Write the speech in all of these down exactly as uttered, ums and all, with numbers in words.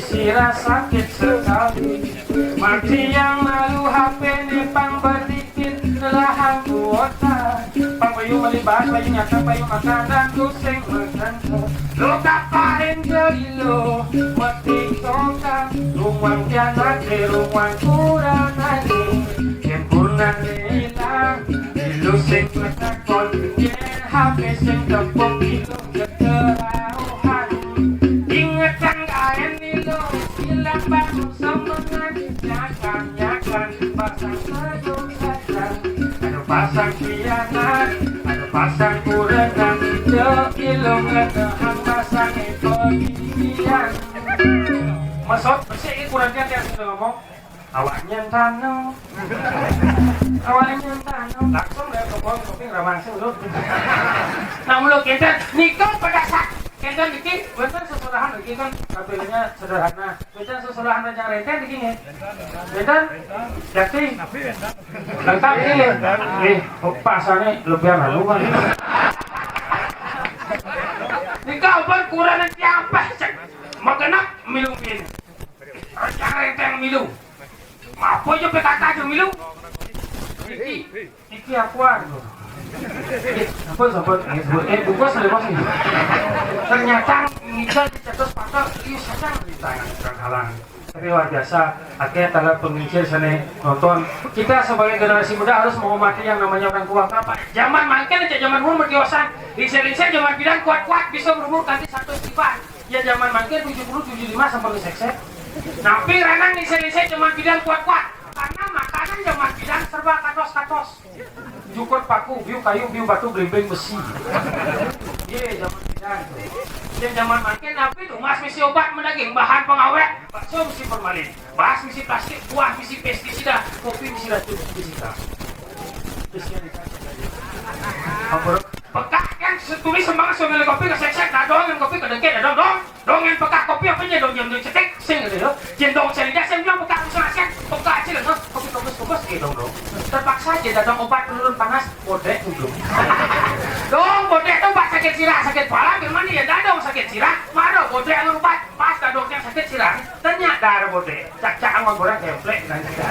sira sakit sekali. Mardiang malu hapene pang belikin lelahan kuota. Pang Payu melibat, payu nyata, payu makanan, tusing makan. Lo kapahin ke ilo, mati sokan, rumang kianate, rumang kuranane. Yen purnane ilang, ilo sing matakon, yen H P sing tepung, ilo keterauhan. Ingetan kaen ilo, ilang bangun semengan, nyakan, nyakan, pasang gedung. Ada pasang kianan, ada pasang kurenan, yo ilung ngenehang pasang ekonomian. Mesot, bersih kurannya kayak sudah ngomong. Awaknya tanu. Awaknya tanu. Langsung dari kebon kopi ramang sing lu. Nah, mulu kenten, nikah pada saat kenten iki, bener seserahan iki kan, tampilannya sederhana. Beda sesudah Rajang Renteng begini. Beda? Jadi, lengkap ini. Nih, oh, pasane lebih anu kan. Nika obat kurang nanti apa, cek? Magenak milu ini. Rajang Renteng milu. Apa aja P K K aja milu? Iki. Iki aku anu. Eh, apa, apa? Eh, sebut, eh, buka sudah, Bos, nih. Ternyata ngical dicetus patah, iya, sedang di tangan, bukan halang. Tapi luar biasa, akhirnya tanggal pengincir sana nonton. Kita sebagai generasi muda harus menghormati yang namanya orang tua. Kenapa? Zaman mangkin aja zaman umur dewasa. Lingsir-lingsir zaman bidan kuat-kuat bisa berumur nanti satu istighfar. Ya zaman mangkin tujuh puluh tujuh lima sampai seksek. Tapi renang lingsir-lingsir zaman bidan kuat-kuat. Karena makanan zaman bidan serba katos-katos. Jukut paku, biu kayu, biu batu, belimbing besi. Iya, zaman bidan. Dan zaman mangkin napi tuh, mas misi obat mendaging, bahan pengawet, bakso misi formalin, bahas misi plastik, buah misi pestisida, kopi misi racun fisika. Terus ya, apa? Pekak kan setulis semangat suami kopi ke seksek, dadong yang kopi ke dengke, dadong dong. Dong yang pekak kopi apa aja dong, yang dong cetek, sing gitu ya. Jendong cerita, saya bilang pekak usaha, pekak aja lah, kopi kopi kopi gitu dong. Terpaksa aja dadong obat penurun panas, bodek ujung. Dong, bodek tuh obat sakit sirah, sakit kepala, gimana ya dadong sakit sirah, marah bodek lu obat, pas dadongnya sakit sirah. Ternyata ada bodek, cak-cak sama goreng templek dan kita.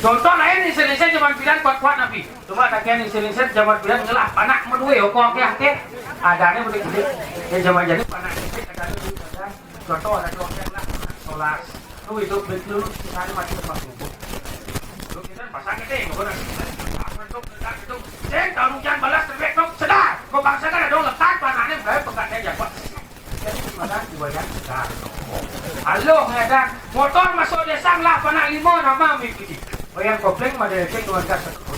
Contoh lain, Indonesia cuma bilang kuat-kuat nabi. Coba kakean lingsir-lingsir zaman biyen ngelah panak meduwe oko akeh-akeh. Adane mriki gedhe. Ya zaman jane panak gedhe kadang duwe kadang. Contoh ada dua akeh lah, solas. Lu itu betul sisane mati tempat kumpul. Lu kita pasang gedhe, ngono nang. Apa itu, kita itu. Sing tahun hujan balas terbit, sedar. Kok bangsa kan ada lekat panakne gawe pegane ya, Pak. Jadi, gimana? Wayang besar. Halo, ngedan. Motor masuk desa ngelah panak lima nama mimpi. Wayang kopling mada ecek keluarga satu.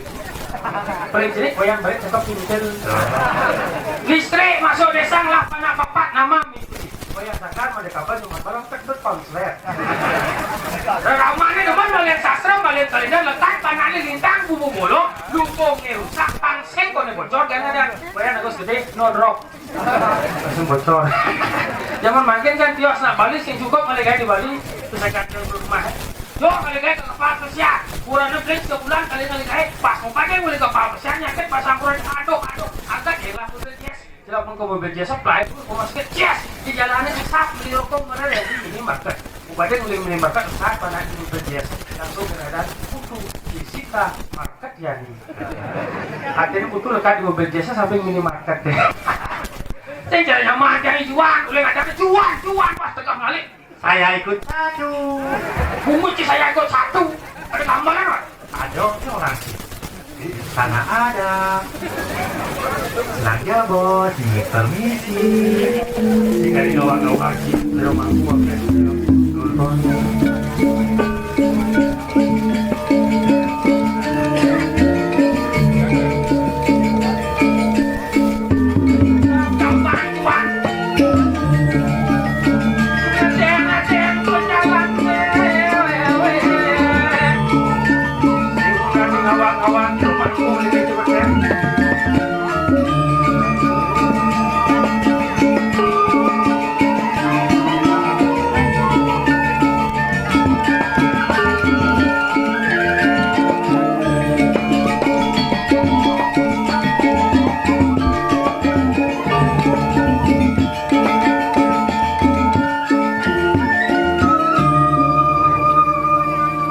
Paling jenik wayang balik cakep pintel. Listrik masuk desa ngelah panak papat nama mimpi. Wayang sakar mada kabar cuma barang tek tek konslet. Ramane demen balen sastra, balen kalender, letak panakne lintang, bubu bolong, lubunge rusak, pangsing kone bocor, kan ada. Wayang agus gede, no drop. Langsung bocor. Zaman mangkin kan tios nak Bali sing cukup kali gawe di Bali, terus saya kata ke rumah. Yo kali gawe ke kepala pesiar. Kurang lebih sebulan kali kali gawe pas mau pakai mulai kepala pesiar nyakit pasang kurang aduh aduh agak elah mobil jazz. Tidak pun ke mobil jazz supply pun mau masuk jazz di jalannya sesat beli rokok mana ya ini market. Upadi mulai mini market sesat pada di mobil jazz langsung berada kutu disita market ya nih. Akhirnya kutu lekat di mobil jazz sampai minimarket deh. Saya jalan nyaman, cari jual, boleh nggak ada jual, jual pas tengah balik. Saya ikut satu. Bungut sih saya ikut satu. Ada gambaran, Pak? Ada orang sih. Di sana ada. Senang ya bos, ini permisi. Jika di gawang-gawang sih, belum mampu. Nonton.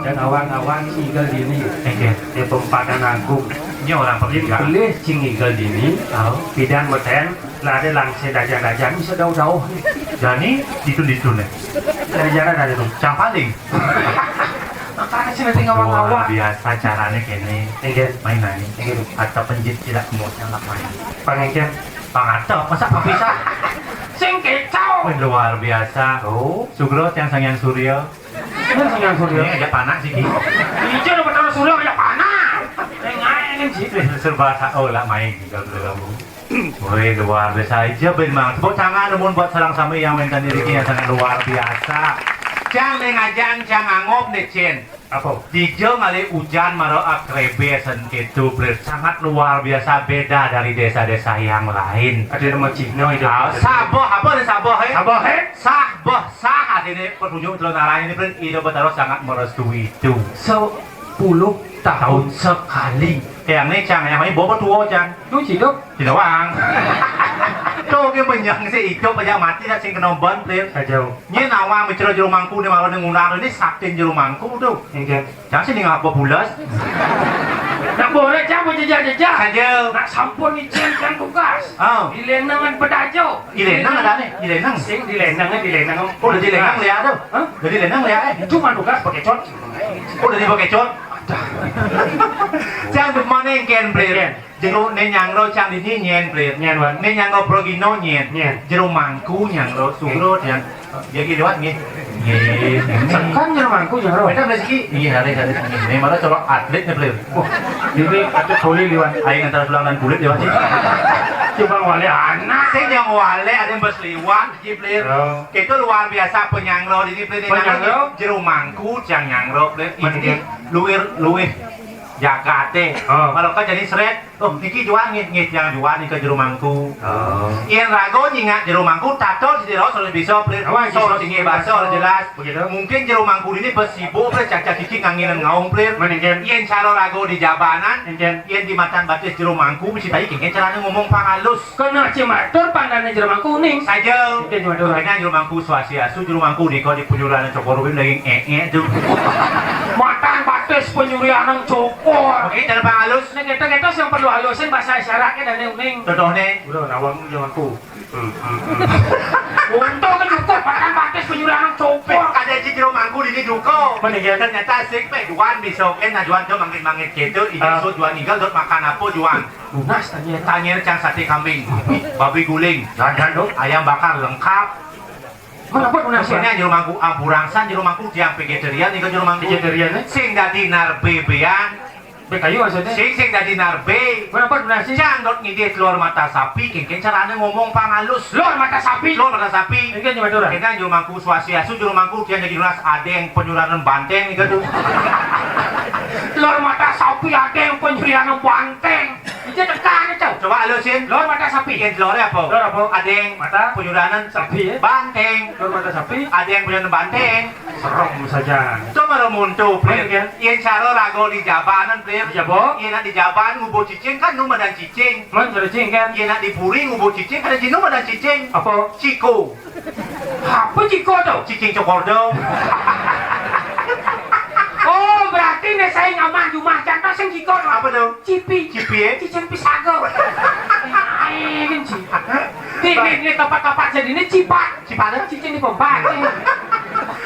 Dan awang-awang single dini. Oke. Ya, Pempatan agung. Ini orang pemilihan. Pelih cing igel dini, pidan beten, lare langse dajan-dajan, bisa dauh-dauh. Jani ditun-ditun, eh. Dari jalan ada tuh. Cang paling. Makanya sih nanti ngawang-ngawang. Luar biasa caranya kene. Enggak. Main nani. Enggak. Atau penjit tidak mau nyalak main. Pangengken. Pangata, masa nggak bisa? Sing kecau. Wih, luar biasa. Oh. Sugro, tiang Sang Hyang Surya. Ini Sang Hyang Surya. Ini aja panas sih, Ki. Ijo udah betul Surya aja panas. Yang lain sih. Serba sa-, oh, lah main juga, udah gabung. Woi, luar biasa aja, Ben Mang. Tepuk tangan, namun buat sareng sami yang minta diri yang sangat luar biasa. Cang nih ngajang, cang angop nih, Cin. Apa? Dija ngalih ujan mara akrebe sen ketu, Plir. Sangat luar biasa, beda dari desa-desa yang lain. Ada nama Cina itu. Ah, sabeh, apa ni sabeh, eh? Sabeh, eh? Sah, beh, sah, artinya petunjuk telur arah ini, Plir. Ida Betara sangat merestui itu. Sepuluh tahun sekali. Yang ni, Cang, yang ni bawa tua, Cang. Tu hidup. Tidak, Wang. Tu ke menyang si hidup aja mati dah sing kena ban, Plir. Kacau. Nyen awang bicara jero mangku ni malah ngundang ni sakti jero mangku tu. Enggak. Jangan sini ngapa bulas. Nak boleh jam jejak-jejak. Saja. Nak sampun izin kan tugas. Oh. Dilenangan pedajo. Dilenang ada ni, dilenang. Sing dilenang, dilenang. Oh, udah dilenang lihat tu. Hah? Udah dilenang lihat, eh. Itu mah tugas pakai cot. Oh, udah dipakai cot. Jangan mana yang ken, Plir. Ken. Jero ne nyangro cang dini nyen, Plir. Nyen, Wan. Ne nyangro progino nyen. Nyen. Jero mangku nyangro sugro nyen. Ya gitu, Wan, nggih. Nggih. Sekan jero mangku nyangro. Beda rezeki. Iya, hari hari ini. Ini malah coba atlet nih, Plir. Wah, ini atlet voli liwan. Aing antara tulang dan kulit liwan sih. Coba wale anak. Sing yang wale ada yang bes liwan, Ji, Plir. Oh. Itu luar biasa penyangro ini, Plir. Penyangro? Jero mangku cang nyangro, Plir. Ini luwih luwih jagate. Oh. Kalau kan jadi seret, oh, niki juan nggih, nggih, yang juan niki jero mangku. Oh. Yen rago nyingak jero mangku, tato di jero sudah bisa, Plir. Awak so bisa tinggi bahasa sudah jelas. Begitu. Mungkin jero mangku ini bersibuk, Plir, caca cici nganginan ngaung, Plir. Mendingan. Yen cara rago di jabanan, mendingan. Yen di matan batis jero mangku, mesti tadi kengken caranya ngomong pangalus. Kena cimatur pandane jero mangku ning. Saja. Mungkin cimatur. Kena jero mangku swastiastu, jero mangku dika di penyuran cokor daging ee tu. Matan batis penyurian cokor. Oke, cara pangalus. Nek kita-kita yang perlu halusin bahasa isyaratnya dan uning. Contohnya? Udah, nawang jero mangku. Hmm, hmm, hmm. Untung kan cukup, makan batis penyurangan copot. Kada ji jero mangku dini duko. Mendingan. Ternyata sik pe juan bisa, eh, nah, juan tu mangit-mangit gitu, ini ah. Sud juan tinggal, dot makan apa juan? Lunas tanya. Tanya cang sate kambing, babi guling, jangan dong, ayam bakar lengkap. Mana apa lunas ya? Ini jero mangku, ampurangsan jero mangku, tiang vegetarian, ini jero mangku. Vegetarian, eh? Sing dadi narbebean. Bekayu maksudnya? Sing sing dadi narbe. Kenapa durasi? Cang dot ngidih telur mata sapi, kengken carane ngomong pangalus. Telur mata sapi? Telur mata sapi. Kengken gimana orang? Kena jero mangku swastiastu, jero mangku tiang jadi lunas adeng penyuranan banteng gitu. Telur mata sapi adeng penyuranan banteng. Itu tekan itu. Coba alusin. Telur mata sapi. Yang telurnya apa? Telur apa? Adeng. Mata? Penyuranan sapi, ya? Banteng. Telur mata sapi. Adeng penyuranan banteng. Serem saja. Coba lo muntu, Plir. Baik, ya. Yen cara rago di jabanan, Plir. Iya, Bo. Yen nak di jaban ngubu cicing kan nu madan cicing. Man, cara cicing kan? Yen nak di puri ngubu cicing, ada ji nu madan cicing. Apa? Ciko. Apa ciko tu? Cicing cokordo. Oh, berarti nek saya ngamah jumah jantan sing ciko tu. Apa tu? Cipi. Cipi, eh? Cicing pisago. Ai, kan ci. Ini, ini tempat-tempat jadi ini cipat. Cipat, eh? Cicing di pompa.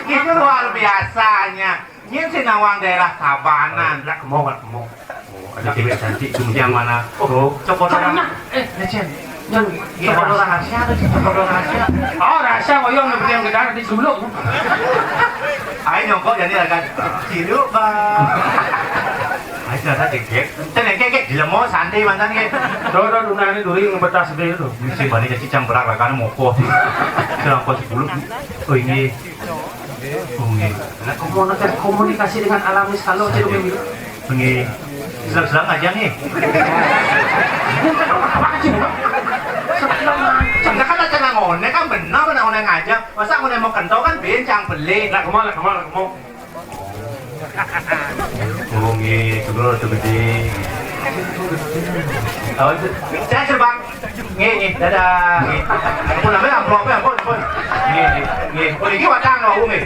Itu luar biasanya. Nyen sing nawang daerah Tabanan. Lah kemong, lah kemong. Oh, ada cewek cantik itu yang mana? Oh, cokor orang. Sana. Eh, lecen. Yang cokor rahasia ada sih, cokor rahasia. Oh, rahasia, oh, yang lebih yang gedar di suluk. Ayo nyongkok jadi agak ciluk, Bang. Ayo, ada dikit. Ten, dikit, dikit. Dilemo, santai, mantan, dikit. Doro, duna ini duri ngebetas deh itu. Ini sih, bani, cicang berak, rakan, mokoh. Kenapa sepuluh? Oh, ini. Oh, nggih. Lah, komunikasi, komunikasi dengan alam ni selalu aja dulu, nggih. Nggih. Sedang-sedang aja, nggih. Bukan apa-apa aja, Pak. Sedang aja. Enggak kan aja ngone, kan benar, benar ngone ngajak. Masa ngone mau kentau kan bincang beli. Lah, kemana, kemana, kemana? Oh, nggih, kebetulan tuh gede. Oh, itu. Saya, Bang. Nggih, nggih, dadah. Nggih. Ampun, ampun, ampun, ampun, ampun. Nggih, nggih, nggih. Oh, iki watang, Pak, nggih.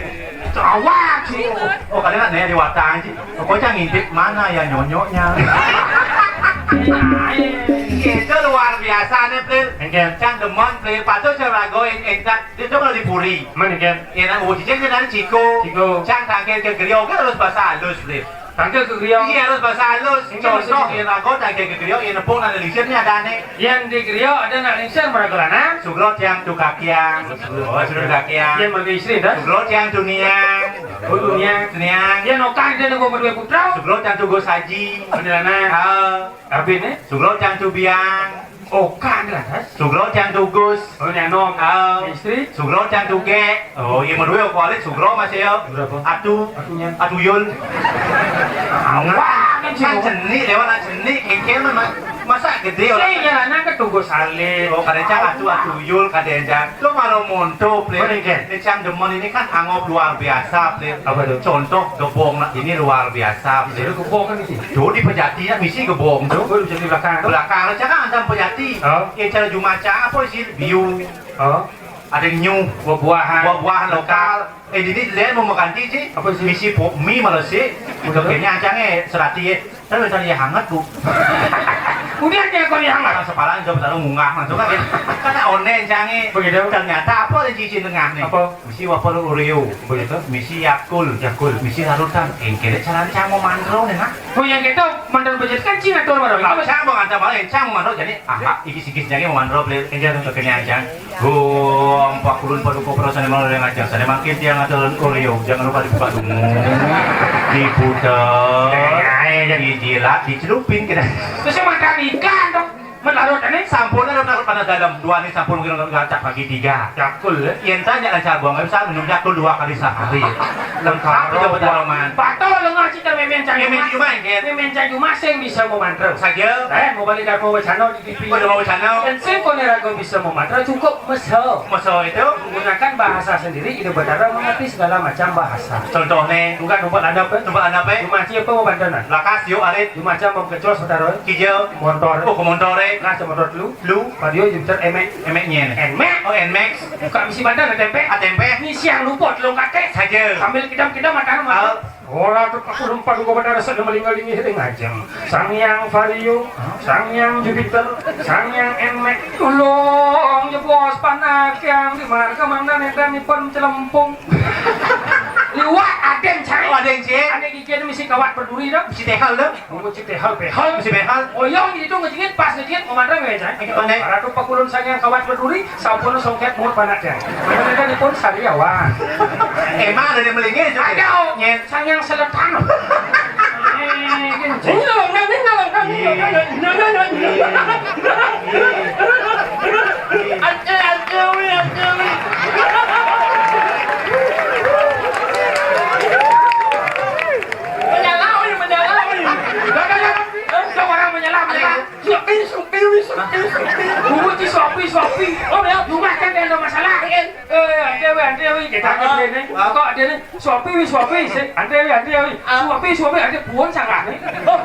Awak sih. Oh, kalian nak nanya di watang sih. Pokoknya ngintip mana ya nyonyoknya. Itu luar biasa nih, Plil. Engken. Cang demen, Plil. Patut cang ragoin, entak. Dia tuh kalau di Puri. Mana, Ken? Ya, nak, oh, cicing dia dari Ciko. Ciko. Cang tangkil ke Grio, kan harus bahasa halus, Plil. Tangkil ke Grio. Iya, harus bahasa halus. Engken. Contoh, maksudnya? Ya, rago tangkil ke Grio, ya, nepung, ada lingsir nih, ada nih. Yang di Grio ada nak lingsir, merago lanang. Sugro tiang tu kakiang. Oh, sugro kakiang. Yang bagi istri, dah? Sugro tiang tu niang. Oh, tu niang. Tu niang. Yang nokang dia nunggu berdua putra. Sugro tiang tu Gus Haji. Bener, nah. Ah. Tapi nih? Sugro tiang tu biang. Oh, kan, dah, dah. Sugro tiang tu Gus. Oh, ini anom. Ah. Istri? Sugro tiang tu ge. Oh, iya, berdua kualit sugro masih ya. Berapa? Atu. Atunya. Atu yul. Awak kan sih. Kan cenik, lewat nak cenik, engkel mah, masa gede orang. Saya jalan ke Tugu Salib. Oh, kadang cang atu, atu yul, kadang cang. Lo maro monto, Plil. Boleh, Ken. Ini cang demen ini kan angop luar biasa, Plil. Apa tuh? Contoh gebong nak ini luar biasa, Plil. Jadi gebong kan isi. Tuh di Pejati ya, misi gebong tuh. Oh, di Pejati belakang tuh. Belakang, lo cang kan ada Pejati. Oh. Ya, cara Jumaca apa sih? Biu. Oh. Ada nyuh. Buah-buahan. Buah-buahan lokal. Eh, ini dia mau makan ti, Ci. Apa sih? Misi pok mi malah sih. Betul. Kayaknya ancang eh, serati eh. Tapi misalnya hangat, Bu. Udah dia kau yang hangat. Sepalan jawab taruh mungah langsung kan. Kan onen cang eh. Begitu. Ternyata apa ada cici tengah nih? Apa? Misi wafer Oreo. Begitu. Misi Yakult. Yakult. Misi larutan. Engkele cara cang mau mandro nih, nak. Oh, yang kita mandro budget kan cing atur mandro. Kalau cang mau ngantar malah, cang mau mandro jadi, ah, ikis-ikis jadi mau mandro beli. Enggak, untuk kenyang, cang. Gong, Pak Kulun, Pak Duko, Pak Sani, Mang Loreng aja. Sani makin tiang atau Oreo, jangan lupa dibuka dulu. Diputar, dijilat, dicelupin kita. Terus yang makan ikan dong. Melarut ini sampurna, melarut pada dalam. Dua ini sampurna mungkin gacak pagi tiga. Yakult, ya? Yang tanya lah cabang, bisa minum Yakult dua kali sehari. Lengkap itu pedalaman. Batal lengah cita memen cang. Memen cuma, kan? Memen cang cuma sing bisa memantra. Saja. Eh, mau balik dari mau wacana di Udah mau wacana. Dan sing kone rago bisa memantra cukup meso. Meso itu? Menggunakan bahasa sendiri, Ida Betara mengerti segala macam bahasa. Contohnya? Bukan tempat anda apa? Tempat anda apa? Cuma aja apa mau bandaran? Lakas, yuk, arit. Cuma aja mau kecos, Betara. Kijil. Montor. Oh, ke montor, eh. Nah, motor dulu. Lu. Padio, Jupiter, Emek. Emeknya nih. Emek. Oh, Nmax. Buka misi bandaran, tempe. Ah, tempe. Ini siang luput, lo kate. Saja. Sambil kidam-kidam, mata. Ora tuh aku lupa gua pada rasa udah melinggal ini ngajeng. Sang Yang Vario, Sang Yang Jupiter, Sang Yang Nmax. Tulung ya bos, panak yang di marga mana nih dan ipun celempung. Liwat aden cai. Oh, aden cai. Ane gigi ada misi kawat berduri dong. Misi tehal dong. Mau cek tehal behal. Misi behal. Oh iya, gitu ngejingit pas ngejingit mau mandang ya cai. Oke, oke. Para tuh pakulun Sang Yang kawat berduri. Sampun songket muhun panaknya. Mereka dipun sariawan. Emang ada yang melingin juga? Ada. Nyet. Sang Yang Seletan. Eh, ini. Ini loh, ini, ini loh, ini loh, ini loh. Aduh, aduh, aduh. Menyala, oi, menyala, oi. Dah, dah, dah. Eh, orang menyala, menyala. Sopi, sopi, wi, sopi, sopi. Bubut si sopi, sopi. Oh, ya. Rumah kan ada masalah. Eh, ada, wi, ada, wi. Kita ada nih. Kok ada nih? Sopi, wi, sopi. Ada, wi, ada, wi. Sopi, sopi, ada buon sanggah nih. Oh.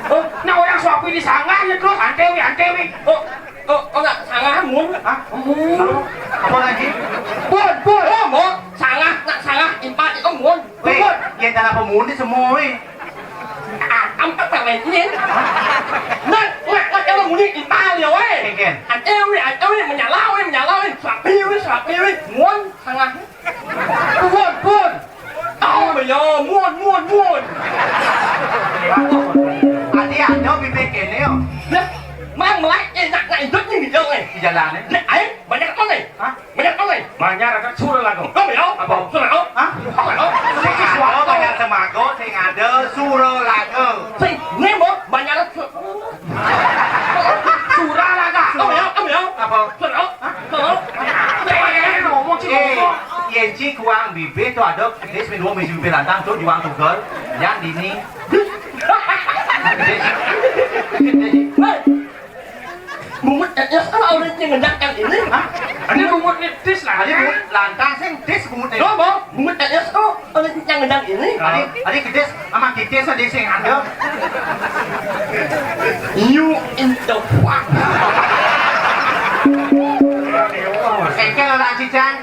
Oh, nah orang sopi di sanggah ya terus. Ada, wi, ada, wi. Oh, oh, oh, nak sanggah mun. Hah? Mun. Apa lagi? Bun, bun. Oh, mun. Sanggah, nak sanggah, impat, oh, mun. Weh, ya tanah pemuni semua, weh. Atam tak tahu ini. Nak, nak, nak, kalau muni impal dia, weh. Engken. Ante, weh, ante, weh, menyala, weh, menyala, weh. Sapi, weh, sapi, weh. Muan, sanggah. Pun, pun. Tahu, ya, muan, muan, muan. Adi ada bibit kene, yo. Nah, mang melai, eh, nak, nak hidup ni, dia, weh. Di jalan, eh. Nak, air, banyak apa, weh? Hah? Banyak apa, weh? Banyak ada sura lagu. Kau ya? Apa? Sura lagu? Hah? Apa lagu? Sing ada semago, sing ada sura lagu. Sing, ini mau banyak ada su-, sura lagu. Kau ya? Kau ya? Apa? Sura lagu? Hah? Sura lagu? Eh, ngomong sih, eh, ngomong. Yen ci kuang bibit tuh ada, dia seminggu misi bibit lantang tuh juang tugal. Yang dini. Hei! Bungut etnya sama orang yang ngendak yang ini. Hah? Ini bungut nitis lah. Ini bungut lantang sing tis bungut ini. Lo mau? Bungut etnya sama orang yang ngendak ini. Adi, adi gedis sama gedis adi sing ada. You in the fuck. Engkel ora cicang.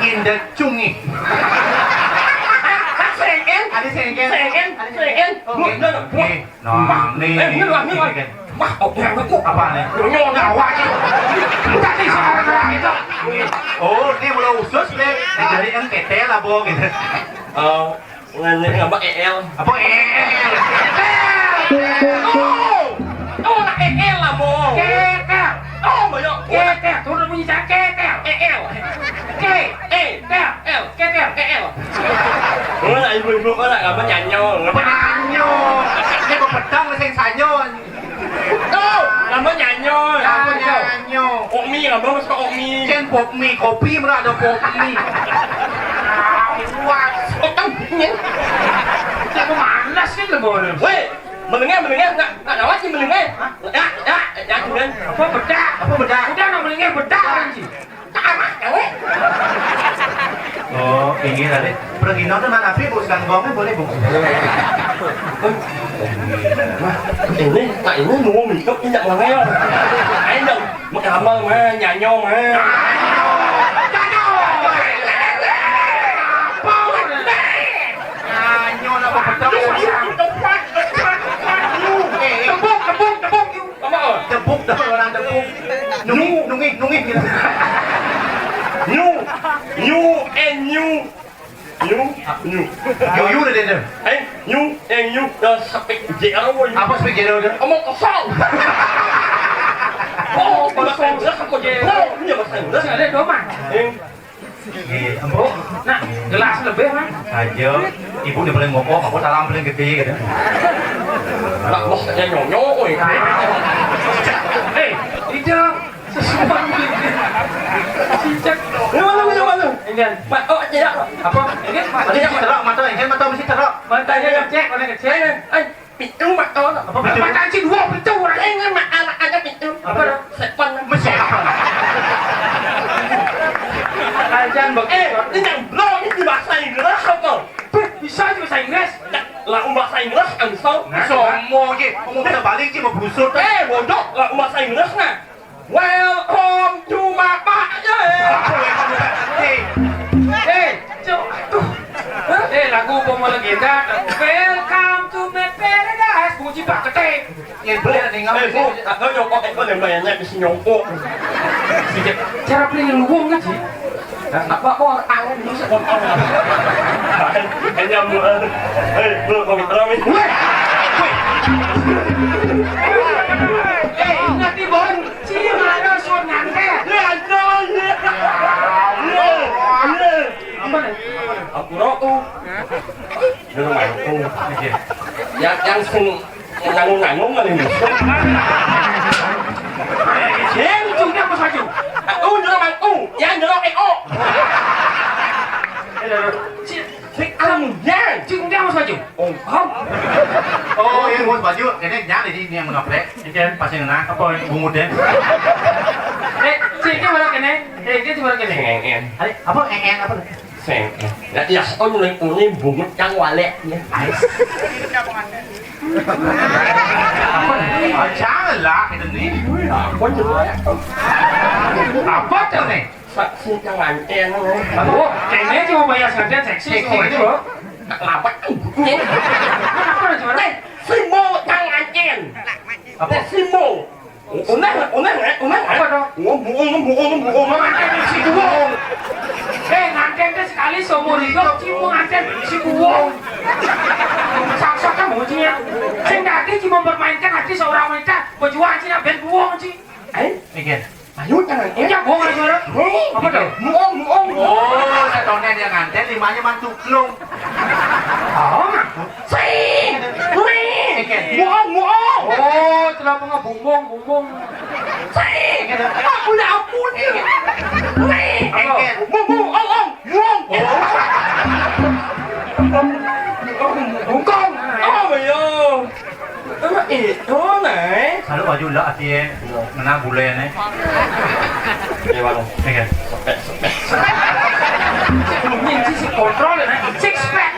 Indah cungi. Sengken. Ada sengken. Sengken. Sengken. Oh, nggih. Nggih. Nah, nih. Eh, ini lah, ini lah. Wah, oke, aku. Apa nih? Nyonya, wah, ini. Tadi sekarang itu. Oh, ini mulai usus, deh. Jadi yang ketel apa gitu. Oh, ngene apa E L? Apa E L? Oh! Oh, nak E L lah, Mo. Ketel. Oh, banyak. Ketel. Turun bunyi cak ketel. E L. K. E. Tel. L. Ketel. E L. Oh, nak ibu-ibu kok nak apa nyanyo? Apa nyanyo? Ini kok pedang sing sanyo. Tuh, apa nyanyo? Apa nyanyo? Okmi, apa mas kok okmi? Jen pop mie, kopi mana ada pop mie. Wah, otak ini. Siapa malas sih lo boleh? Weh, menengah, menengah, nak, nak lawat sih menengah. Hah? Ya, ya, ya, kemudian. Apa bedak? Apa bedak? Udah nak menengah bedak kan sih. Tamat, eh? Oh, ini tadi. Pergi nonton mana api, Bu? Sekarang gongnya boleh, Bu? Wah, ini, tak ini nunggu mikir, tidak ngangel. Ayo dong, mau amal mah, nyanyo mah. Nyanyo apa betul? Tepuk, tepuk, tepuk. Apa? Debuk, debuk, orang debuk. Nungih, nungih, nungih gitu. New, new and new. New, new. Yo, yo udah deh. Eh, new and new. Dah sampai J R. Apa sampai J R udah? Omong kosong. Oh, bahasa Inggris apa J R? Oh, iya bahasa Inggris. Ada dong, Mas. Eh, Nggih, empuk. Nah, gelas lebih, Mas. Aja, ibu udah paling ngomong, aku salam paling gede gitu. Lah, bos, ya nyonyo, woi. Eh, tidak. Sesuai gitu. Cicak. Lu, lu, lu, lu. Ini kan. Pak, oh, tidak. Apa? Ini kan, Mas. Ada yang cerok, mata, ini kan mata mesti cerok. Matanya kecil, mana kecil? Eh, eh. Pitu, Mak, tau tak? Apa pitu? Mak, kaji dua pitu, orang. Eh, ini, Mak, anak ada pitu. Apa dah? Sepan. Mesti apa? Kajian Eh, begitu. Ini yang bro, ini di bahasa Inggris apa? Bisa aja bahasa Inggris. Nah, lah, bahasa Inggris, kan, so. Nah, semua je. Ngomong kita balik je, mau busur, kan? Eh, bodoh, lah, bahasa Inggris, nah. Welcome to my pa-, ya. Eh, cok, aduh. Eh, lagu Pomo Legenda. Welcome to my paradise. Bunyi bak ketik. Ya, boleh nih, nggak Eh, bisa. Bu, aku nyokok, eh, kok nembaknya bisa nyokok. Cara beli luwung kan sih? Apa kok tangan bisa nyokok? Hanya bulan. Eh, Bu, kok terang ini? Weh! Weh! Eh, nanti, Bon. Cing, ada suruh nyantet. Iya, iya. Iya, iya. Apa nih? Aku rokok. Dulu mangkung. Yang, yang sing nanggung-nanggung kali ini. Yang ujungnya apa saja? Aku dulu mangkung. Yang dulu E O. Eh, dulu. Cing, Sing alamiah. Cing, dia mau baju. Oh, oh. Oh, iya, mau baju. Ini jangan ini, ini yang mengaprek. Iya. Pas yang ngena. Apa? Bungut deh. Eh, cing, dia mana kene? Eh, dia cuma kene. Seng, en. Ada apa? En, en, apa? Seng, en. Ya, ya, oh, mulai, mulai bungut yang walek, ya. Ais. Apa? Ah, janganlah, itu nih. Apa coba? Apa tuh nih? Seksi pengantin. Aduh, kayaknya cuma bayar saja seksi, seksi semua itu, loh. Kenapa? Ini. Kenapa, Mas? Eh, Simbo pengantin. Apa? Eh, Simbo. Unang, unang, eh, unang. Apa dong? Ngomong, ngomong, ngomong, ngomong. Pengantin si Buwong. Eh, nganten teh sekali seumur hidup, cuma nganten si Buwong. Saksa kan bocilnya. Sing tadi cuma mempermainkan hati seorang wanita, berjuang Cina ben Buwong, Ci. Eh? Iya. Ayo, jangan. Iya, bohong ada suara. Hei. Apa tuh? Muong, muong. Oh, setoné dia nganten, limanya mantu klung. Oh, ngaku. Sing. Nih. Oke. Muong, muong. Oh, kenapa nggak bumbong, bumbong? Sing. Aku udah ampun nih. Nih. Apa? Muong, muong, ong, ong. Muong. Oh. Bungkong. Oh, iya. Emang itu, Nay? Selalu baju lah, hati ya. Ngena bule, Nay. Iya, Bang. Iya. Sepek, sepek. Ini sih kontrol, ya, Nay. Six pack.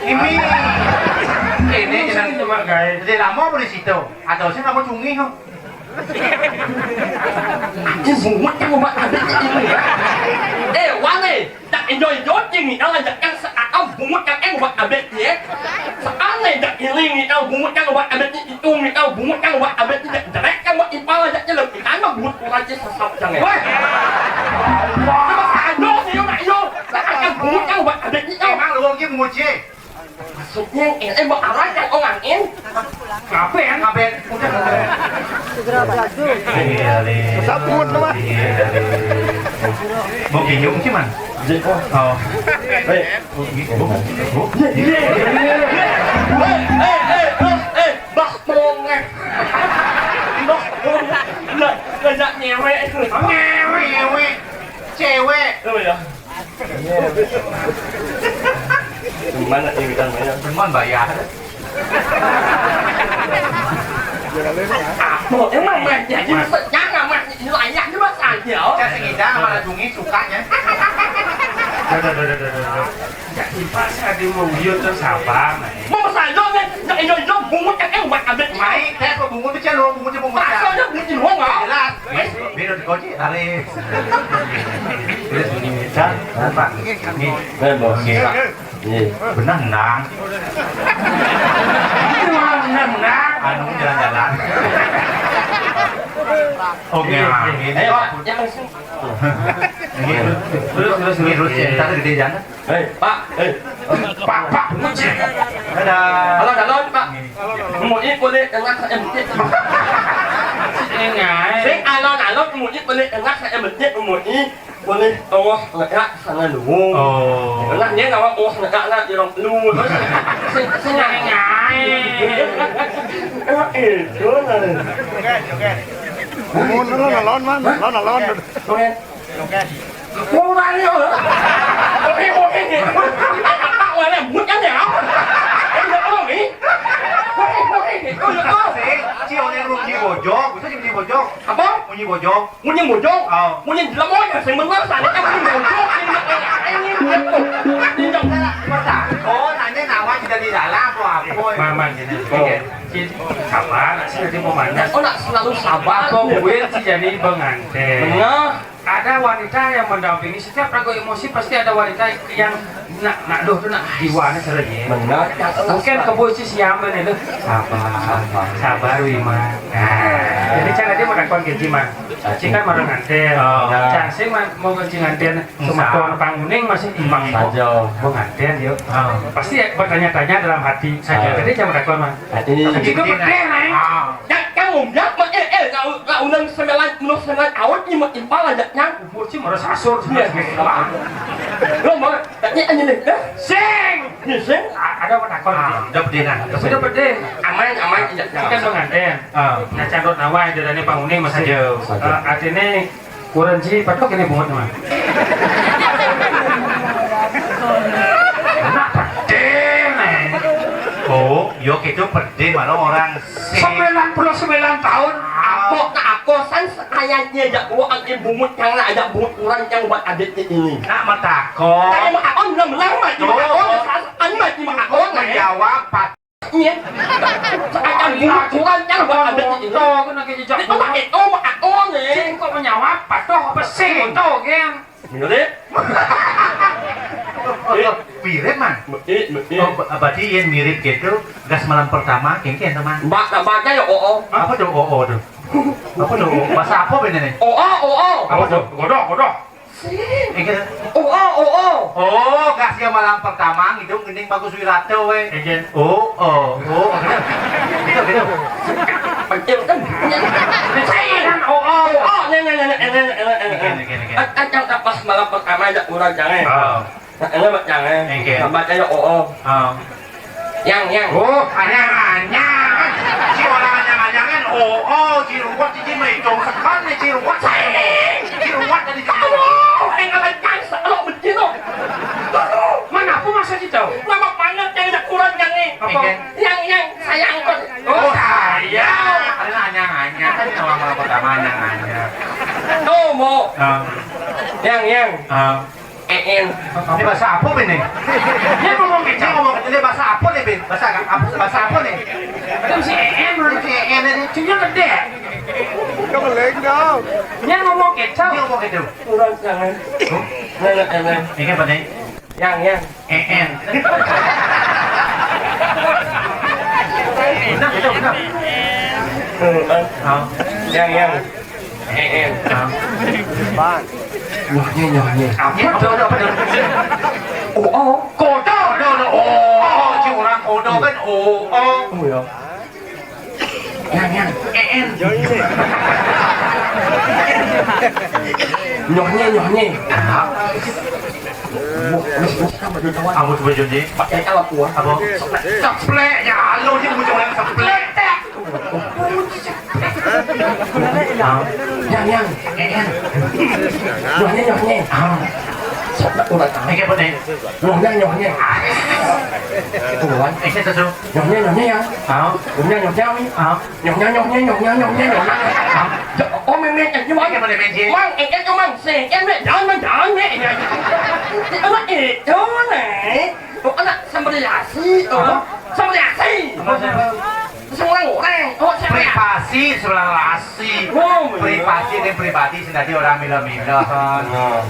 Ini, ini, ini. Pak, guys. Jadi lama apa di situ? Ada sih nama cungi tu. Anjing bungut kan obat abet ni. Eh, wani. Tak enjoy-enjoy ni, tahu aja kan sekarang bungut kan obat abet ni, eh. Sekarang ni tak ini ni, tahu bungut kan obat abet ni, itu ni, tahu bungut kan obat abet ni, tak jelek kan buat ipal aja je lebih kan bungut kurang je sesat jangan. Weh. Cuma ada sih, nak yo. Sekarang bungut kan obat abet ni, tahu. Emang lu lagi bungut je? Maksudnya, eh, eh, mau arah kan orang in? Ngapain? Ngapain? Udah. Segera baju. Iya, iya. Iya, iya. Mau pinjam sih, Man? Oh. Eh, bu, bu, bu. Iya, iya, iya, iya. Eh, eh, eh, eh, eh, bah, mongeh. Bah, mongeh. Lah, ngajak ngewek. Ngewek. Ngewek. Cewek. Oh, ya. Gimana ceritanya? Cuman bayar. Apa? Emang banyak ni maksudnya, nama ni ayah ni bahasa aja. Saya sekitar malah dungi sukanya. Dah, dah, dah, dah, dah, dah. Jadi pas ada mau uyut tu sabar, man. Mau saja ni, nak ingat bungut kan, eh, ubat abet. Mai, saya kok bungut tu, calo bungut tu, bungut. Pasal dia bungut di luar, ah. Jelas. Beda di kocik, tarik. Terus bunyi meja, nampak? Ni. Benar, bos. Ni. Iya. Benar, nang. Benar, nang. Anu, jalan-jalan. Oke, ini. Ayo, Pak. Ini, terus, terus, terus. Ini, terus, ntar gede, jangan. Hei, Pak. Hei. Pak, Pak, bungut je. Dadah. Alon-alon, Pak. Bungut ni boleh tengah M T. Engai. Sing alon-alon bungut ni boleh tengah M T, bungut ni boleh tengah ngejak sana dulu. Oh. Tengah dia nak tengah ngejak nak dia orang dulu. Sing, sing engai. Eh, itu lah. Bungut alon-alon, Man. Alon-alon. Oke. Wong bali kok. Oke, oke. Wala bukan ya. Eh, ya Allah ni. Oke, oke. Oh, ya Allah. Sing, si orang rumah bojong, bisa jadi bojong. Apa? Bunyi bojong. Bunyi bojong. Oh. Bunyi jelema ya, sing bener sana kan bunyi bojong. Ini, ini, ini. Ini dong. Masa? Oh, nanya nama tidak di dalam apa apa. Maman ini. Oh. Sabar, nak sih nanti mau mana? Oh, nak selalu sabar. Kok gue sih jadi pengantin. Bener. Ada wanita yang mendampingi, setiap ragu emosi pasti ada wanita yang nak, nak doh tu nak jiwanya sering ya. Benar. Mungkin kebo si siapa ni tu? Sabar, sabar, sabar, Wima. Nah, jadi cara dia mau takon ke Jima. Cik kan marang nganten. Oh. Cang sing ma-, mau ke nganten. Semeton panguning masih imang. Saja. Mau nganten yuk. Oh. Pasti bertanya-tanya dalam hati. Saja. Oh. Jadi jangan takon, Mang. Hati. Itu betul, Mang. Ah. Dak kamu dak mak eh eh kau kau nang sembilan puluh sembilan tahun ni mak impal aja nyang. Umur si marah sasur. Iya. Lo mau tanya aja nih. Sing. Ni sing. Ada apa takon? Ah, udah bedingan. Sudah beding. Aman aman tidak. Kan pengantin. Ah. Nah, candot nawai dari panguning masih. Aduh. Eh, artinya Kuranji, patok ini bungut mah. Anak pedih nih. Oh, yo gitu pedih malah orang sing. Sembilan puluh sembilan tahun. Aku tak aku san sekayanya aja gua angin bungut yang lah aja bungut kurang yang buat adiknya ini. Nak matakon. Saya mau akon bilang bilang mah cuma akon sasakan mah cuma akon. Menjawab pat. Iya. Akan bunuh Tuhan kan, Pak, ada di sini. Itu pakai itu, Pak, aku nih. Sing kok menjawab, patuh apa sing? Itu, geng. Mirip. Mirip, Man. Mirip, mirip. Oh, ba-, berarti yang mirip gitu, gas malam pertama, kengken, teman. Mbak, mbaknya ya, oh, oh. Apa tuh, oh, oh, tuh? Apa tuh, oh? Bahasa apa bener nih? Oh, oh, oh, oh. Apa tuh? Godok, godok. Sing. Eh, kira. Oh, oh, oh, oh. Oh, kasih malam pertama ngitung gending bagus wirata, weh. Eh, Jen. Oh, oh, oh. Gitu, gitu. Pentil kan. Sing. Oh, oh. Oh, nih, nih, nih, nih, nih, nih, nih. Gini, gini, gini. Kan, kan, kan pas malam pertama aja kurang jangan. Oh. Nah, ini mak jangan. Oke. Tambah aja, oh, oh. Oh. Yang, yang. Oh, anyang-anyang. Si orang anyang-anyang kan, oh, oh, si ruwet, si mah itu. Sekarang nih, si ruwet, saya nih. Si ruwet tadi, si ruwet. Aduh, eh, kalau chance, kalau begini. Aduh, mana aku masa sih tahu? Nama panggil yang ada kurang yang nih. Apa? Yang, yang, saya angkut. Oh, saya. Karena anyang-anyang. Kan orang pertama anyang-anyang. Tuh, mau. Ah. Yang, yang. Ah. Een. Ini bahasa apa ini? Dia ngomong kecil, ngomong kecil. Ini bahasa apa nih, Bin? Bahasa apa? Bahasa apa nih? Itu si E N, si E N ini. Cuma gede. Kamu lagi dong. Dia ngomong gitu. Dia ngomong gitu. Kurang jangan. Huh? Nggak, nggak, nggak. Ini apa nih? Yang, yang. E N. Benar, benar, benar. Heeh. Oh. Yang, yang. E N. Oh. Nyohnya, nyohnya. Apa tuh, apa tuh? Oh, oh. Kodo, kodo, kodo. Oh, oh, si orang kodo kan. Oh, oh. Oh, ya. Yang, yang. E N. Nyohnya, nyohnya. Ah. Wah, wis, wis, apa tuh, kawan? Apa tuh, Pak Joni? Pak, eh, kalau kuat. Apa? Seplek. Seplek, ya, lo sih, bukan orang seplek. Yang, yang, eh, yang. Nyohnya, nyohnya. Ah. Sok nak urat tangan. Ini apa nih? Nyohnya, nyohnya. Ah. Itu kan. Eh, saya susu. Nyohnya, nyohnya, ya. Ah. Nyohnya, nyohnya, mi. Ah. Nyohnya, nyohnya, nyohnya, nyohnya, nyohnya. Ah. Ya, oh, memet, eh, Mang. Ini apa nih, Meji? Mang, eh, eh, Mang. Sing, eh, met, jangan, Mang, jangan, met. Ya. Anak itu, nih. Oh, anak sambeliasi, oh. Apa? Sambeliasi. Apa sih? Sing orang-orang, oh, sing privasi, sebelah lasi. Oh, iya. Privasi dan pribadi sendiri orang mila-mila, kan. Nah.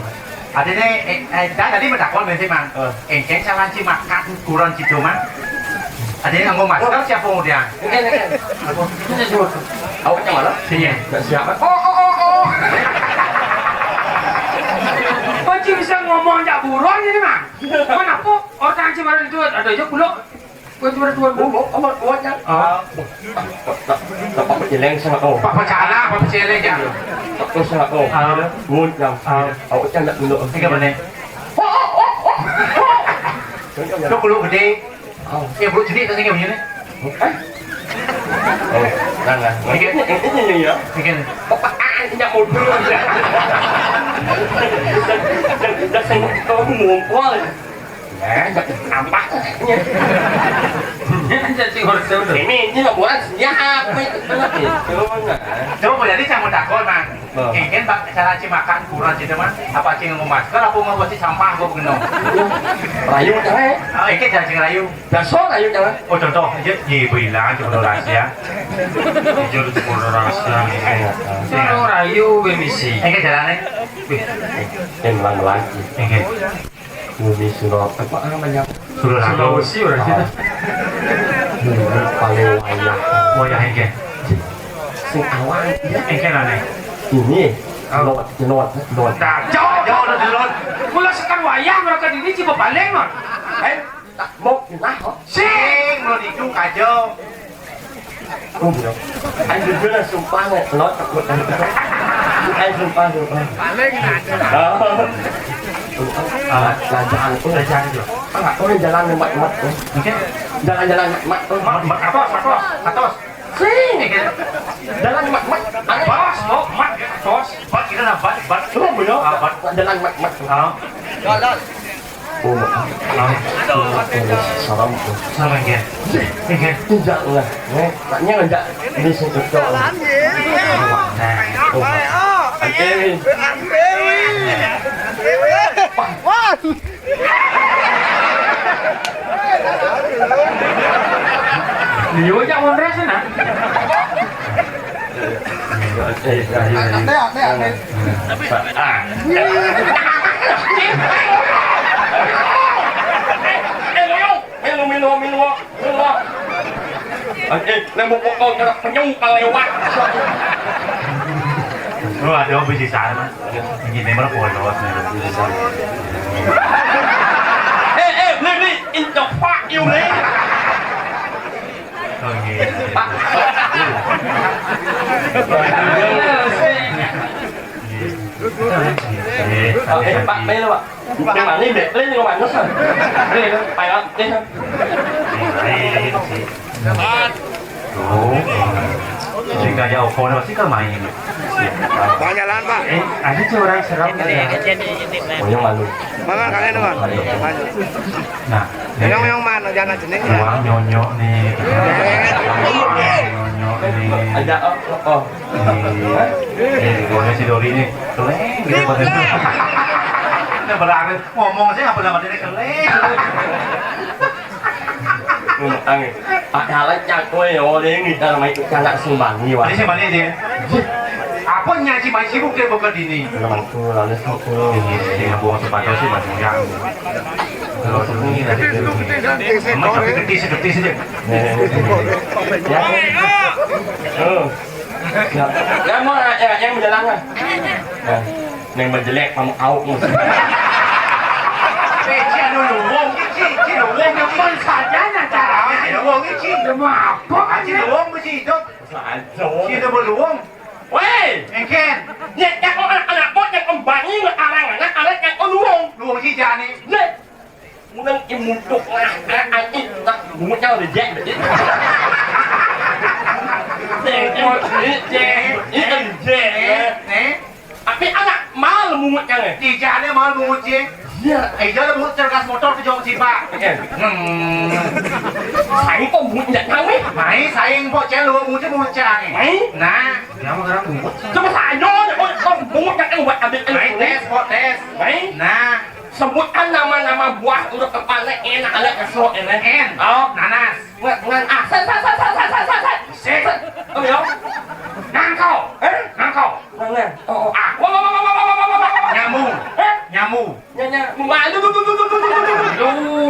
Artinya, eh, eh, dah tadi mentakon, Bang, sih, Mang. Eh. Encen salah si makan kurang situ, Mang. Artinya nganggo masker siapa udah? Oke, oke. Aku. Ini dulu. Awaknya mana? Sini. Nggak siap. Oh, oh, oh, oh. Kunci bisa ngomong jak buron ini, Mang. Mana kok orang Cimarang itu ada aja pulau. Buat dua, dua, dua. Oh, oh, oh, oh, ya. Ah. Pak Peceleng sama kau. Pak Pecala, Pak Peceleng, ya. Pak Pecala, oh. Ah. Buat yang. Ah. Awak kan nak dulu. Tiga menit. Lu kulo gede. Oh. Ya, bulu jedik tak sini begini. Eh? Oh, nah, nah. Ini, ini, ini, ya. Ini. Bapak, ah, ini nggak mau dulu. Dah, dah, saya mau ngumpul. Ya, nggak nampak. Ini kan jadi orang tahu tuh. Ini, ini laporan siap, apa itu? Itu, nah. Coba jadi saya mau takut, Mang. Oh. Engken bak cara ci makan kurang ci teman. Apa ci nganggo masker, apa nganggo ci sampah gua begeno. Rayu, eh. Oh, engken cara ci rayu. Biasa rayu, jangan. Oh, contoh aja, ye, bilang, coba rahasia. Jujur, coba rahasia. Iya. Kalau rayu, we misi. Engken carane. Wih, yang melang-melang. Engken. Bumi Suro-, apa namanya? Suro Lado. Sulawesi, orang sini. Bumi paling wayah. Wayah engke. Sing awal, ya. Engke nane. Ini, oh. Lot, lot, lot. Nah, jauh, jauh, lot, lot. Mula sekan wayah, mereka ini coba paling, Mak. Eh, tak mau, nah, oh. Sing, lo itu kacau. Oh, iya. Ayo jujur lah, sumpah, nggak telot, takut. Ayo, sumpah, sumpah. Paling ada. Oh. Ah, lanjangan tuh. Lanjangan tuh. Ah, nggak tahu nih jalan nih, mat, mat, tuh. Oke. Jalan-jalan, mat, mat, tuh. Mat, mat, atos, atos, atos. Sing. Oke. Jalan, mat, mat. Ayo. Bos, oh, mat, atos. Bat, kita lah, bat, bat. Oh, bener. Ah, bat. Jalan, mat, mat, tuh. Ah. Jalan. Oh, ah. Salam tuh. Salam, ya. Iya. Iya. Tidak lah. Eh, taknya enggak ini sing cocok. Nah. Oh. Ante Wi. Wah. Liu aja mau dress, nah. Eh, ayo, ayo. Ante, ante, ante. Ah. Eh, melu, melu, melu, melu. Eh, nemu pokok nyerak penyu kalewat. Lu ada apa sih sana? Ini memang bodoh. Eh, eh, beli, beli, incok pak, yuk, beli. Oh, iya. Pak. Iya. Eh, Pak, beli, Pak. Yang mana, Bek? Beli, yang mana, Pak? Beli, Pak, ya. Iya, iya, iya, sih. Oh, sing kaya opo, sing kaya main. Pak, jalan, Pak. Eh, ada sih orang serem. Oh, yang malu. Mana kalian, Pak? Nah, yang, yang mana? Jangan jenis, ya? Uang nyonyok nih. Nyonyok nih. Ada, oh, oh. Nih, nih, gua si Dori nih. Keleng, gitu, badannya. Ini berarti ngomong sih, apa nama dia, keleng. Ang, padahal cak kowe ya, oleh ini dalam itu anak sumbangi, wah. Ini sumbangi aja. Apa nyaji mai sibuk dia beker dini? Teman ku, lalu satu. Ini, ini buang sepatu sih, Mas, enggak. Kalau ini tadi, ini. Ini tapi gede, segede saja. Ya. Oh. Ya. Ya, mau, ya, yang berjalan lah. Nah. Neng menjelek kamu au. Peci anu luwung iki, iki luwung nemen sajana carane luwung iki. Nemu apa? Aji luwung mesti hidup. Sajo. Sing nemu luwung. Weh, engken. Nek tak anak-anak kok yang kembangi ngekarang anak anak yang luwung. Luwung si jane. Nek Munang imutuk lah, anjing, tak bungut nyawa deh, Jack, deh. Jack, Jack, Jack, Jack. Eh, eh. Tapi anak mal mungutnya nih. Ijane mal mungut, Jack. Iya. Ijane mungut cergas motor ke Jong Cipa. Iya. Hmm. Saing kok mungutnya nyawa? Mai, saing kok celu mungutnya mungut cange. Mai? Nah, dia mah orang mungut. Coba saja, kok, kok mungutnya kan buat ambil. Mai, tes, kok tes. Mai? Nah. Sebutan nama-nama buah huruf kepala N, ada kesel ini. N. Oh. Nanas. Ngan, ngan, ah, set, set, set. Sik. Oh, ya. Nangko. Eh? Nangko. Ngan, ngan. Oh, oh, ah. Wah, wah, wah. Nyamu. Eh? Nyamu. Nya, nya. Wah, lu, lu, lu. Lu.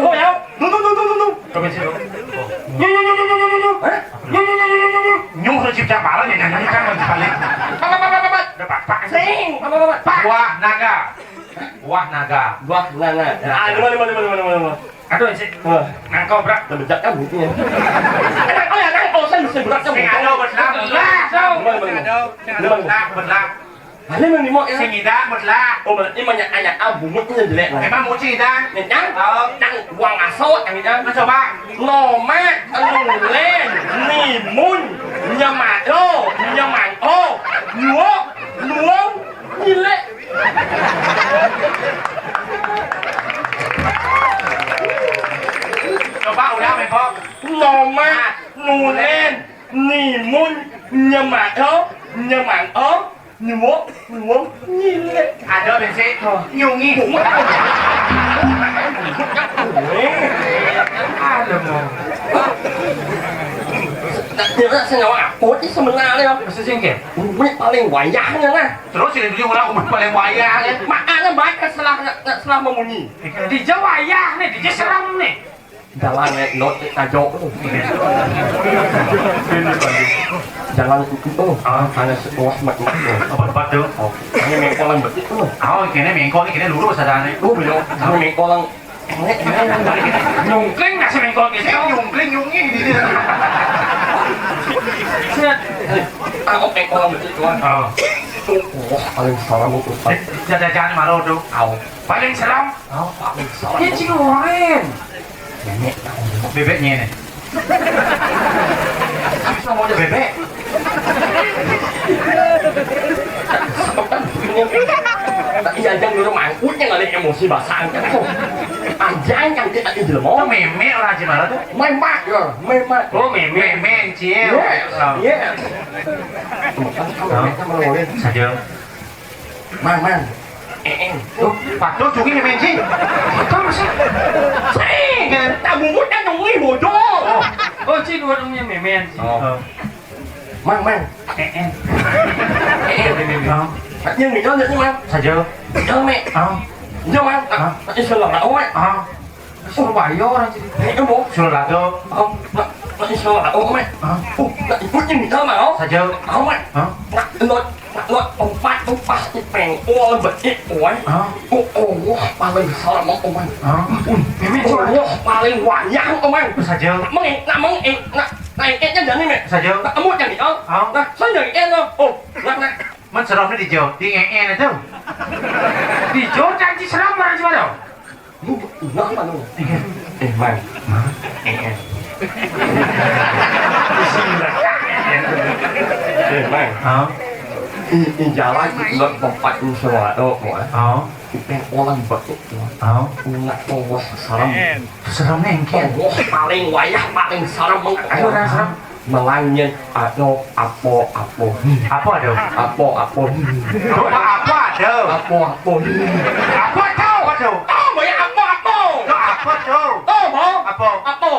Oh, ya. Lu, lu, lu, lu, lu, lu. Coba sih, lu. Lu, lu, lu, lu, lu, lu, lu. Hah? Lu, lu, lu, lu, lu, lu, lu. Nyuh, lu cipta malah, ya, nyanyi kan, balik. Apa, apa, apa, apa? Udah, Pak, Pak. Sing. Apa, apa, apa? Pak. Buah naga. Buah naga. Buah naga. Ya. Ah, di mana, di mana, di mana, di mana, di mana? Aduh, sih. Wah. Nangkau, Brak. Udah bejak kan bukunya. Eh, nangkau ya, nangkau. Saya bisa berat kan. Sing ada belah, belah. Di mana, di mana? Sing ada belah, belah. Ada yang mau ya? Sing idang, belah. Oh, berarti banyak anak ah, bungut itu jelek lah. Emang muci idang? Nyang? Oh. Nyang, buang aso, yang idang. Nah, coba. Nomat, nulen, nimun, nyemado, nyemanto, nyuok, nuong, nyilek. Coba udah, Mempok. Nomat, nulen, nimun, nyemado, nyemanto, nyuok, nuong, nyilek. Ada bensin. Oh. Nyungi. Ada mau. Nah, dia rasa nyawa apa sih sebenarnya? Mesti sih, Ken? Uwe paling wayahnya lah. Terus ini dia orang uwe paling wayah, ya. Makanya baik setelah, setelah memunyi. Di Jawa wayah nih, di Jawa serem nih. Jalan nek not ajo. Jalan itu tuh. Ah, ada sekolah mat mat. Apa tempat tuh? Oh, ini mengkolan betul tuh. Oh, kene mengkol, kene lurus ada nih. Oh, belum. Ini mengkolan. Nyungkling nasi mengkol gitu. Nyungkling nyungi di sini. Set. Aku mengkolan betul tuh. Oh. Itu wah paling salah itu. Eh, jajan malu tuh. Au. Paling serem. Oh, Pak Wilson. Ini cing oren. Nenek tahu. Bebeknya ini. Sama aja bebek. Iya, jangan dulu mangkuknya nggak ada emosi basah. Anjing yang kita di jelema. Itu meme lah, gimana tuh? Memak, ya, memak. Oh, meme. Meme, Cil. Yes, oh. Yes. Tuh kan, kamu mereka mau ngomongin. Saja. Mang, mang. Eh, eh. Tuh, patuh cungi memen sih. Patuh sih. Sih, tamu muda nyungi bodoh. Oh, oh, Ci, dua duanya memen sih. Oh. Mang, mang. Eh, eh. Eh, eh. Oh. Yang ini, yang ini, mang. Saja. Yang, mek. Oh. Yang, mang. Ah. Ini salah, oh, mek. Ah. Surabaya orang jadi. Ini mau. Surabaya. Oh, nak, nak insya Allah, oh, mek. Hah? Oh, nak ikut ini sama, oh. Saja. Oh, mek. Hah? Nak, not, nak, not, empat tuh pasti pengkol, betik, oh, eh. Hah? Oh, oh, wah, paling salah, oh, mek. Hah? Uh, meme, oh, wah, paling wayang, oh, mek. Saja. Mengik, nak, mengik, nak, naiknya jadi, mek. Saja. Nak, kamu jadi, oh. Hah? Nah, saya jadi, oh. Oh, nak, nak. Men seromnya di Jo, di ngeen itu. Di Jo, janji serom, orang Jawa, dong. Lu enak apa lu? Eh, Mang. Eh, eh. Eh, Mang. Hah? I, i jalan, i, lo tempat ini semua, lo, mau, eh? Hah? Kita orang betul, ya. Hah? Nggak tahu, wah, serem. Serem nih, engke. Wah, paling wayah, paling serem, Mang. Ayo, orang serem. Melangnya, ayo, apo, apo. Apa ada? Apo, apo. Coba apa ada? Apo, apo. Apa ada? Apa ada? Oh, banyak apo, apo. Kok apa? Apa? Apa?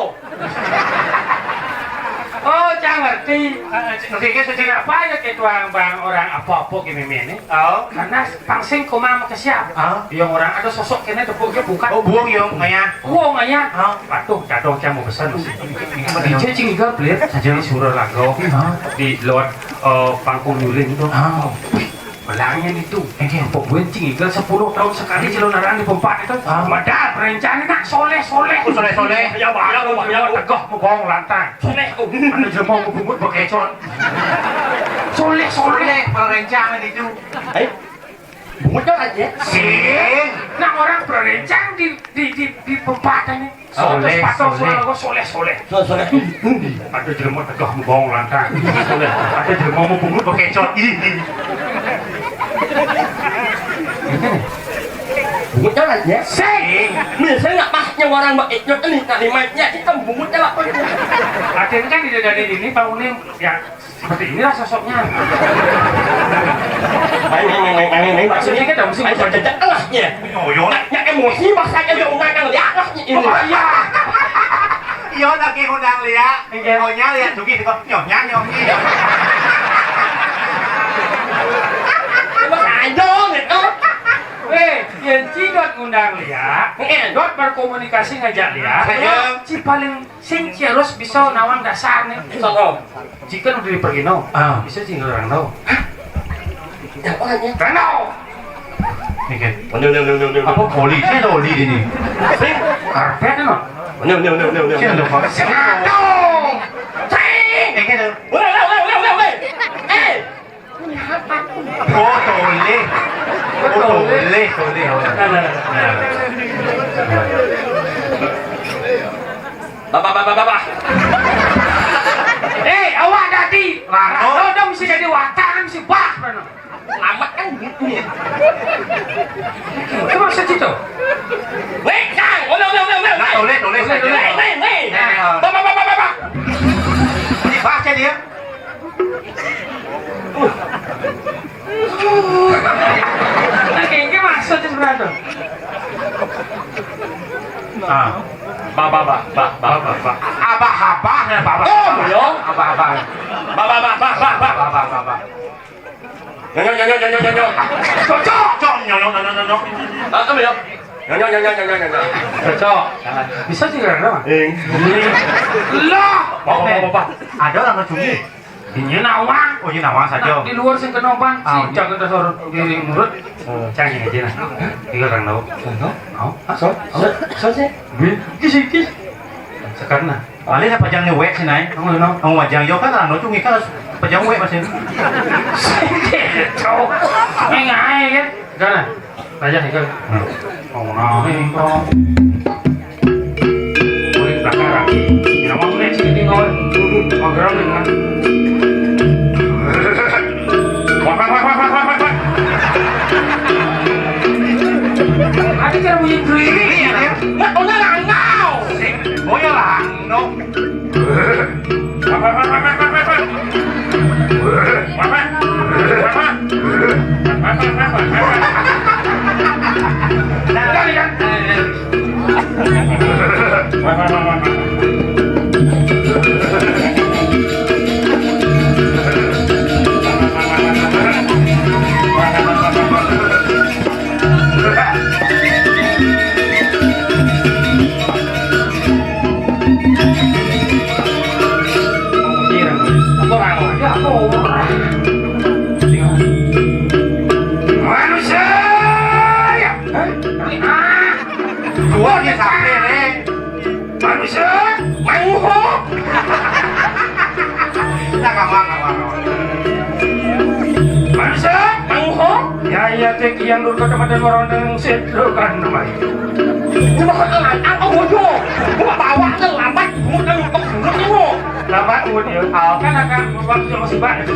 Oh, cang ngerti. Ngerti ke sih? Apa ya ketua bang orang apa-apa gini ini? Oh. Karena pangsing koma sama siap. Ah. Yang orang ada sosok kena tepuk dia buka. Oh, buang yang ngaya. Buang ngaya. Ah. Patuh, cadong cang mau pesan masih. D J cing juga pelit. Saja disuruh lagu. Ah. Di luar eh, pangkung nyuling itu. Ah. Belangnya itu, eh, dia pembuat tinggal sepuluh tahun sekali celonarang di tempat itu. Ah. Padahal perencana nak soleh-soleh. Oh, soleh-soleh. Ya, Pak. Ya, Pak. Ya, Pak. Tegah, mebong, lantang. Soleh. Oh. Ada jelema mau bungut bekecot. Soleh-soleh. Soleh, perencana itu. Eh, bungutnya aja. Sing. Nah, orang perencana di, di, di, di tempat ini. Soleh, soleh. Soleh, soleh. Soleh, soleh. Ada jelema tegah mebong lantang. Soleh. Ada jelema mau bungut bekecot. Ih, ih. Bungut jalan ya. Sing. Nih, saya nggak pasnya orang bekecot ini, kalimatnya kita bungut jalan. Akhirnya kan tidak dari ini, Pak Unim. Ya, seperti inilah sosoknya. Main, main, main, main, main, maksudnya kan dong, sih, main, cocok tengahnya. Oh, iya. Nak, nak emosi, pas aja dia undang yang lihat lah, ini. Oh, iya. Iya, lagi undang lihat. Iya. Maunya lihat juga, nyonya, nyonya. Emang aja, gitu. Eh, yang cidot undang lihat, iya, dot berkomunikasi ngajak lihat, iya, si paling sing harus bisa nawang dasar nih. Contoh. Jika udah dipergi no, ah, bisa sih orang no. Hah? Yang mana? Reno. Ini kan. Bener, bener, bener, bener. Apa polisi atau oli ini? Sing. Karpet no. Bener, bener, bener, bener, bener. Sini dong, Pak. Sing. Aduh. Sing. Ini kan. Udah, udah, udah, udah, udah, udah. Eh. Oh, toleh. Oh, toleh, toleh. Oh. Nah, nah, nah. Nah. Bapak, bapak, bapak. Eh, awak tadi. Lah, oh. Lo dong mesti jadi watak, mesti bah, mana? Amat kan gitu ya. Itu maksud itu. Weh, Kang. Oleh, oleh, oleh, oleh. Nah, toleh, toleh, toleh, toleh. Weh, weh, weh. Nah. Bapak, bapak, bapak. Ini bahasa dia. Nah, kayaknya maksudnya sebenarnya tuh. Ah. Ba, ba, ba, ba, ba, ba, ba. Abah, abah, ya, abah, abah. Oh, iya. Abah, abah. Ba, ba, ba, ba, ba, ba. Abah, abah, abah, abah. Nyo, nyo, nyo, nyo, nyo, nyo, nyo. Cocok, cocok, nyo, nyo, nyo, nyo, nyo. Ah, apa ya? Nyo, nyo, nyo, nyo, nyo, nyo, nyo. Cocok. Bisa sih, kan, Bang? Eh. Lah, apa, apa, apa, apa? Ada orang ngecungi. Ini nawang. Oh, ini nawang saja. Nah, di luar sing kena ban, ah, si jaga dasar di mulut. Oh. Cang ini aja nah. Tiga orang tahu. Tahu? Tahu? Hah? So, so, so sih. Wih, kis, kis. Sekarang nah. Paling saya pajang ni wek sini. Kamu no. Kamu pajang yo kan anu tu ngikas pajang wek masih. Cau. Ngai kan. Kan. Raja ikut. Hmm. Oh, nah, ini kau. Boleh belakang. Ini nama boleh sih tinggal. Mageram ni kan. Wah, wah, wah. Ada cara bunyi duri. Ini ya, ya. Nggak tahu nggak langau. Oh ya langau. Manusia! Ya? Hah? Gua dia sampai, Rek. Manusia, manguhuk. Nah, kawan, kawan, kawan. Manusia, manguhuk. Ya, ya, cek yang dulu kata mata orang dengan set lo kan namanya. Ini mah kata apa bodoh? Gua bawa ke lambat, gua kan untuk dulu tuh. Lambat gua dia. Kan akan waktu masih banyak.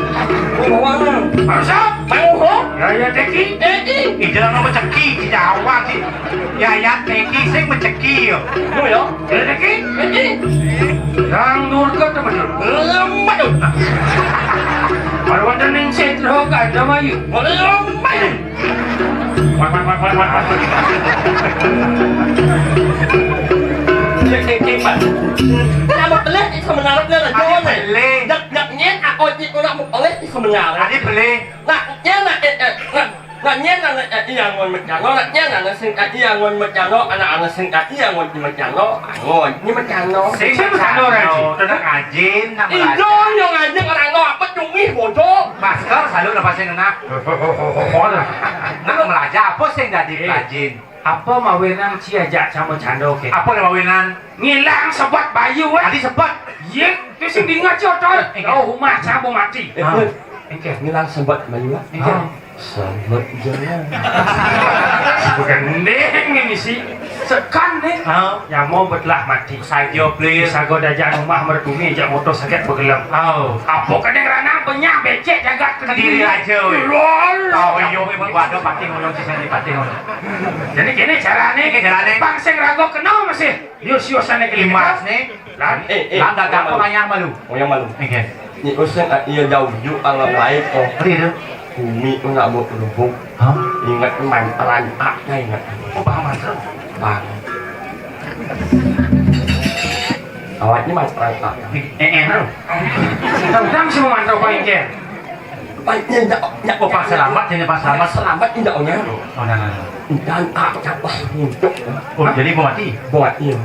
Gua bawa. Manusia, manguhuk. Ya, ya, ceki. Ceki. Ih, jangan nama ceki, di Jawa sih. Yayat Teki sing meceki yo. Oh ya. Teki? Teki. Yang durga teman. Lemah. Kalau ada ning sing roh ada mayu. Lemah. Wah, wah, wah, wah, wah. Cek, cek, cek, Pak. Nak bepelih di sebenarnya lah, Adi jangan, eh. Bepelih. Nak, nak nyén, aku di nak bepelih di sebenarnya. Adi bepelih. Nak nyén, nak, eh, eh, nak, nak nyén, nak, eh, iya, ngon mecano, nak nyén, nak sing, eh, iya, ngon mecano, anak, anak sing, eh, iya, ngon mecano, ngon, ini mecano. Sing mecano, Raji. Itu nak ngajin, nak belajar. Ijo, yang ngajin orang no, apa cungih, bodoh. Masker, selalu lepasin kena. Nak belajar, apa sing dadi pelajin? Apa mawinan ci ajak sama cando ké? Apa lé mawinan? Ngilang sebet bayu, eh. Adi sebet. Yé, tu sing dingat ci otot. Éngké. Oh, rumah cabo mati. Eh, ah. Éngké. Ngilang sebet bayu, eh. Éngké. Ah. Sebet jalan. Gending ini sih. Sekan nih. Ah. Nyamo betlah mati. Saja, plir. Sago dajan rumah mertumi jak motor sakit begelem. Oh. Apa kedeng ranang benyah becek jagat kediri. Kediri aja, weh. Lol. Oh, iya, weh, waduh, patih ngono, sisane patih ngono. Jadi gini carane, gini carane. Bang sing rago kena masih. Yus, yus, sana ke lima. Imas nih. Lan, eh, eh, lan dagang apa mayang malu? Oh, yang malu. Oke. Ni usen, ah, iya jauh ju alam lain, oh. Apa itu? Bumi tu nak buat lubuk. Hah? Ingat main pelan, ah, ingat. Oh, paham, Mas. Paham. Awak ni main pelan, ah. Eh, eh, eh. Tentang semua mantau paling ke. Baiknya, indak, indak. Oh, Pak Selamat, ini Pak Selamat. Selamat, indak, oh, nya. Oh, nah, nah, nah. Dan tak capas untuk. Oh, jadi mau mati? Buat iya.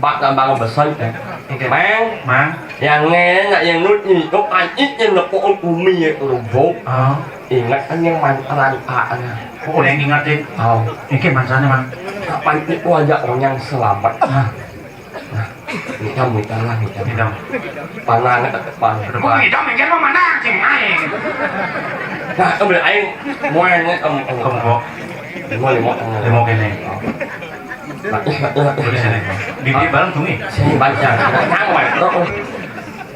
Bak tambang besar, kan? Oke. Mang. Mang. Yang ngenak, yang nut, itu pancit yang nepuk bumi yang lubuk. Ah. Ingat kan yang mantaran, ah, ah. Oh, yang ingatin. Oh. Oke, mansane, Mang. Kapan itu aja orang yang selamat. Ah. Nah, hitam, hitam lah, hitam. Hitam. Panah, nggak ada panah. Kok hitam, mikir mau mana, cing, aing. Nah, kamu aing, mau yang, em, em, kamu kok? Lima, lima, em. Lima kene. Nah, iya, iya, iya. Boleh sini. Bibi bareng tumi. Sini, banyak. Nang, weh. Oh, oh.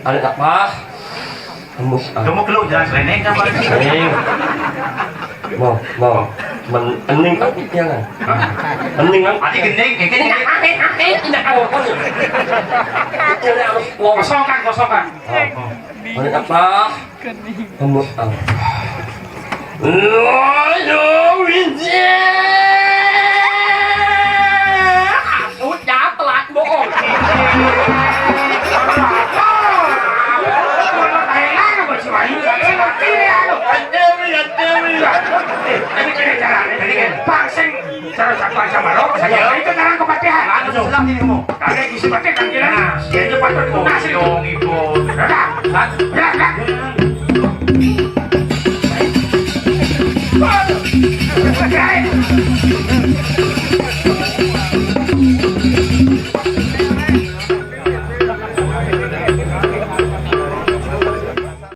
Ada apa? Tembus, ah. Kamu keluh jangan seleneng kan, Bang? Sering. Mau, mau. Men-, ening tapi dia kan. Ening kan? Adi gending, keke. Tidak, gending. Aneh, aneh, tidak tahu. Kosongkan, kosongkan. Oh, oh. Ada apa? Tembus, ah. Aduh, Wijaya. Udah, telat, bohong. Dewi, ya, Dewi. Ini cara, ini cara. Bang sing cara satu aja malu, saya itu sekarang kepatihan. Anu sebelah sini kamu. Ada isi batin kan gila. Nah, dia itu patut lunas itu. Dong, Ibu. Udah. Kan? Ya,